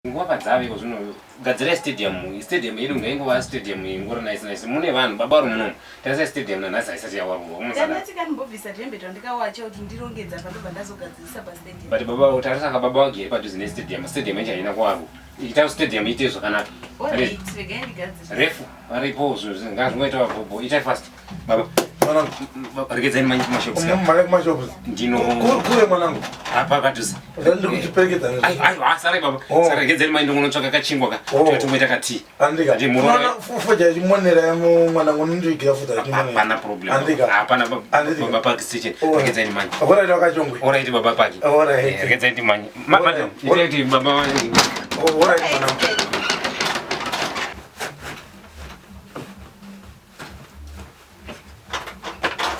Nguva padzave zvino gadzirai stadium, stadium yedu ngaingova stadium ingori nice nice. Mune vanhu baba vari munomu. Tarisai stadium nanhasi haisati yawarurwa. Munosada. Ndandati kanimbobvisa tuhembe twandikawacha kuti ndirongedza apa ndobva ndazogadzirisa pastadium. But baba tarisa ka baba vagere padhuze nestadium. Stadium yacho haina kuwarurwa. Ita stadium iite zvakanaka. Alright, regai ndigadzire. Refu varipo zvinhu ngazvingoita vabhobho. Itai fast. Baba. Mwanangu. Regedzai manye kumashops. Manye kumashops. Ndino. Kure mwanangu. Apa padhuze. Ndikuchiperekedza. Aiwa aiwa sare baba. Oh. Sare regedzai manye ndongonotsvaka kachingwa ka. Oh. Tongoita ka tea. Andika. Ndi muroora. Fuja chimonera mwanangu ndindigira fuja chimonera. Hapana problem. Andika. Hapana Andika. baba park station. Oh. Regedzai manye. Alright wakachongwe. Alright baba park. Alright. Eh, Regedzai ndimanye. Madam, itai kuti baba wangu. Alright mwanangu.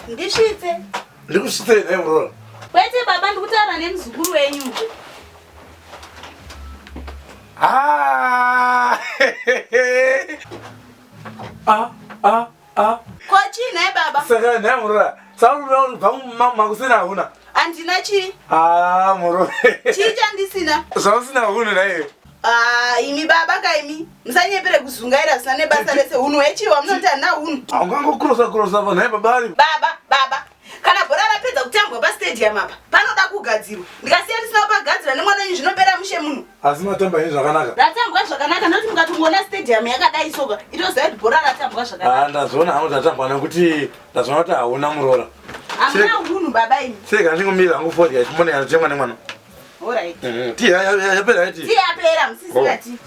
Ndisvitse. Ndikusvitsei nhai muroora? Kwete baba, ndikutaura nemuzukuru wenyu. Ah! Ah, ah, ah. Ko chii nhai baba? Saka nhai muroora, saka ubva makusina hauna? Handina chii. Ah, muroora. Chii chandisina? Zvausina hunhu nhai. Ah, imi baba ka imi musanyepere kuzungaira zvisina nebasa rese hunhu hwechiwa munoti handina hunhu. Haungangokurosa kurosa vanhu nhai baba ari. Baba, baba. Kana bhora rapedza kutambwa pastadium apa panoda kugadzirwa. Ndikasiya ndisina kupagadzira nemwana wenyu zvinopera mushe munhu. Asi matamba henyu zvakanaka. Ratambwa zvakanaka nekuti mukatongoona stadium yakadai soka itoziva kuti bhora ratambwa zvakanaka. Ah, ndazviona hangu zvatambwa nekuti ndazviona kuti hauna muroora. Hamuna hunhu baba imi. Sei kana chingomira hangu fodya chimone yatengwa nemwana. Alright. Tii yapera tii. Tii yapera musisina Oh. tii.